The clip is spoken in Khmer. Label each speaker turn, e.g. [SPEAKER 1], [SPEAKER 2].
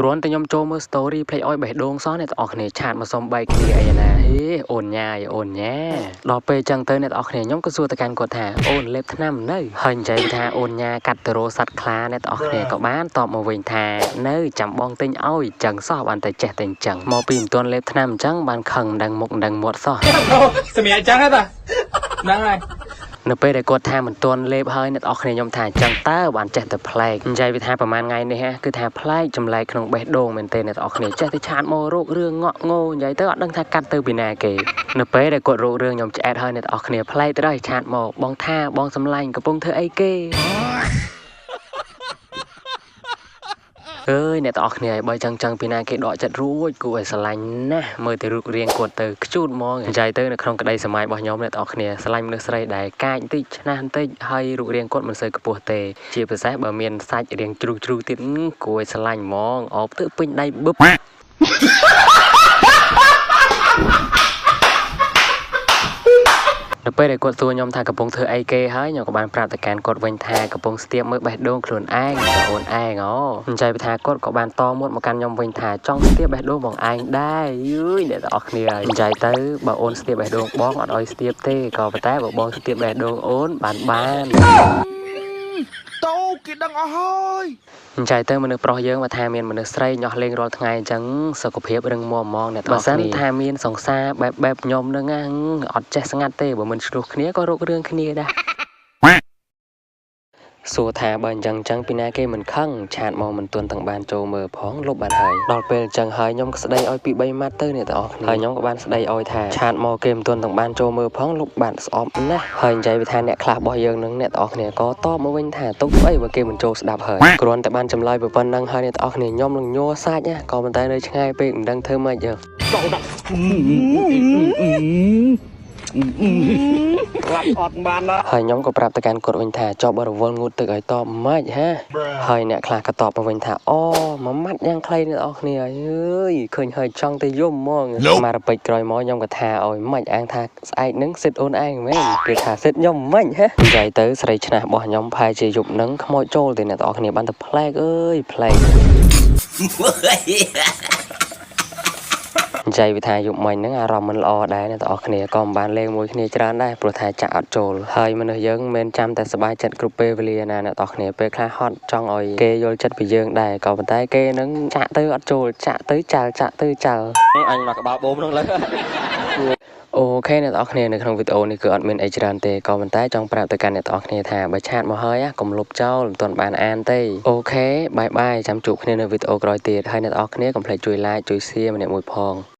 [SPEAKER 1] គ្រាន់តែខ្ញុំចូលមើល story ភ្លេចឲ្យបេះដូងសោះអ្នកទាំងអស់គ្នាchat មកសុំបែកគ្នាអីណាហេអូនញ៉ាយអូនញ៉ាដល់ពេលចឹងទៅអ្នកទាំងអស់គ្នាខ្ញុំក៏សួរទៅកាន់គាត់ថាអូនលេបថ្នាំនៅហើយនិយាយថាអូនញ៉ាកាត់ទៅរោសัตว์ខ្លាអ្នកទាំងអស់គ្នាក៏បានតបមកវិញថានៅចាំបងទិញឲ្យចឹងសោះបានតែចេះតែអញ្ចឹងមកពីមិនទាន់លេបថ្នាំអញ្ចឹងបានខឹងមិនដឹងមុខមិនដឹងមាត់សោះ
[SPEAKER 2] សម្រាប់អញ្ចឹងហ៎តាហ្នឹងហើយ
[SPEAKER 1] នៅពេលដែលគាត់ថាមិនទាន់លេបហើយអ្នកនរគ្នាខ្ញុំថាអញ្ចឹងតើបានចេះតែប្លែកនិយាយវាថាប្រហែលថ្ងៃនេះហ่ะគឺថាប្លែកចម្លែកក្នុងបេះដូងមែនទេអ្នកនរគ្នាចេះតែ chat មករោគរឿងងក់ងោនិយាយទៅអត់ដឹងថាកាត់ទៅពីណាគេនៅពេលដែលគាត់រោគរឿងខ្ញុំឆ្អែតហើយអ្នកនរគ្នាប្លែកទៅដល់ chat មកបងថាបងសំឡាញ់កំពុងធ្វើអីគេអើយអ្នកទាំងអស់គ្នាឲ្យបើចឹងចឹងពីណាគេដកចិត្តរួចគួរឲ្យស្រឡាញ់ណាស់មើលទៅរូបរាងគាត់ទៅខ្ជូតហ្មងនិយាយទៅនៅក្នុងក្តីសម័យរបស់ខ្ញុំអ្នកទាំងអស់គ្នាស្រឡាញ់មនុស្សស្រីដែលកាចបន្តិចឆ្នះបន្តិចហើយរូបរាងគាត់មិនសូវខ្ពស់ទេជាពិសេសបើមានសាច់រាងជ្រុះជ្រុះទៀតគួរឲ្យស្រឡាញ់ហ្មងអបទៅពេញដៃបឹប នៅពេលដែលគាត់សួរខ្ញុំថាកំពុងធ្វើអីគេហើយខ្ញុំក៏បានប្រាប់ទៅកាន់គាត់វិញថាកំពុងស្ទាបមើលបេះដូងខ្លួនឯងបងអូនឯងអូនិយាយថាគាត់ក៏បានតមាត់មកកាន់ខ្ញុំវិញថាចង់ស្ទាបបេះដូងបងឯងដែរយូយអ្នកទាំងអស់គ្នានិយាយទៅបើអូនស្ទាបបេះដូងបងអត់ឲ្យស្ទាបទេក៏ប៉ុន្តែបើបងស្ទាបបេះដូងអូនបានបាន
[SPEAKER 3] តោគេដឹងអស់ហើយ
[SPEAKER 1] និយាយទៅមនុស្សប្រុសយើងបើថាមានមនុស្សស្រីញាស់លេងរាល់ថ្ងៃអញ្ចឹងសុខភាពរឹងមាំហ្មងអ្នកទាំងអស់គ្នាបើសិនថាមានសង្សារបែបបែបខ្ញុំនឹងអត់ចេះស្ងាត់ទេបើមិនឆ្លោះគ្នាក៏រករឿងគ្នាដែរសួរថាបើអញ្ចឹងចឹងពីណាគេមិនខឹង chat មកមិនទាន់ទាំងបានចូលមើលផងលុបបានហើយដល់ពេលអញ្ចឹងហើយខ្ញុំក៏ស្ដីឲ្យពី3ម៉ាត់ទៅអ្នកទាំងអស់គ្នាហើយខ្ញុំក៏បានស្ដីឲ្យថា chat មកគេមិនទាន់ទាំងបានចូលមើលផងលុបបានស្អប់ណាស់ហើយនិយាយវាថាអ្នកខ្លះរបស់យើងនឹងអ្នកទាំងអស់គ្នាក៏តបមកវិញថាទុកស្អីបើគេមិនចូលស្ដាប់ហើយគ្រាន់តែបានចម្លើយប៉ុណ្ណឹងហើយអ្នកទាំងអស់គ្នាខ្ញុំនឹងញ័រសាច់ណាក៏ប៉ុន្តែនៅឆ្ងាយពេកមិនដឹងធ្វើម៉េចយើ
[SPEAKER 3] ក្លាប់អត់បានណា
[SPEAKER 1] ហើយខ្ញុំក៏ប្រាប់ទៅកាន់គាត់វិញថាចប់រវល់ងូតទឹកឲ្យតបម៉េចហាហើយអ្នកខ្លះក៏តបមកវិញថាអូមួយម៉ាត់យ៉ាងខ្លីអ្នកនរគ្នាអើយឃើញហើយចង់ទៅយំហ្មងមករពេចក្រោយមកខ្ញុំក៏ថាឲ្យម៉េចអាងថាស្អែកហ្នឹងសិតអូនឯងមែនគេថាសិតខ្ញុំម៉េចហានិយាយទៅស្រីឆ្នះរបស់ខ្ញុំផែជាយប់ហ្នឹងខ្មោចចូលទេអ្នកនរគ្នាបានតែប្លែកអើយប្លែក និយាយវាថាយប់មិញហ្នឹងអារម្មណ៍មិនល្អដែរអ្នកទាំងអស់គ្នាក៏មិនបានលេងមួយគ្នាច្រើនដែរព្រោះថាចាក់អត់ចូលហើយមនុស្សយើងមិនមែនចាំតែសប្បាយចិត្តគ្រប់ពេលវេលាណាអ្នកទាំងអស់គ្នាពេលខ្លះហត់ចង់ឲ្យគេយល់ចិត្តពីយើងដែរក៏ប៉ុន្តែគេហ្នឹងចាក់ទៅអត់ចូលចាក់ទៅចាល់ចាក់ទៅចាល់
[SPEAKER 4] អញមកក្បាលបូមហ្នឹងលើ
[SPEAKER 1] OK អ្នកទាំងអស់គ្នានៅក្នុងវីដេអូនេះគឺអត់មានអីច្រើនទេក៏ប៉ុន្តែចង់ប្រាប់ទៅកាន់អ្នកទាំងអស់គ្នាថាបើ chat មកហើយកុំលុបចោលមិនទាន់បានអានទេ OK bye bye ចាំជួបគ្នានៅវីដេអូក្រោយទៀតហើយអ្នកទាំងអស់គ្នាកុំភ្លេចជួយ like ជួយ share ម្នាក់មួយផង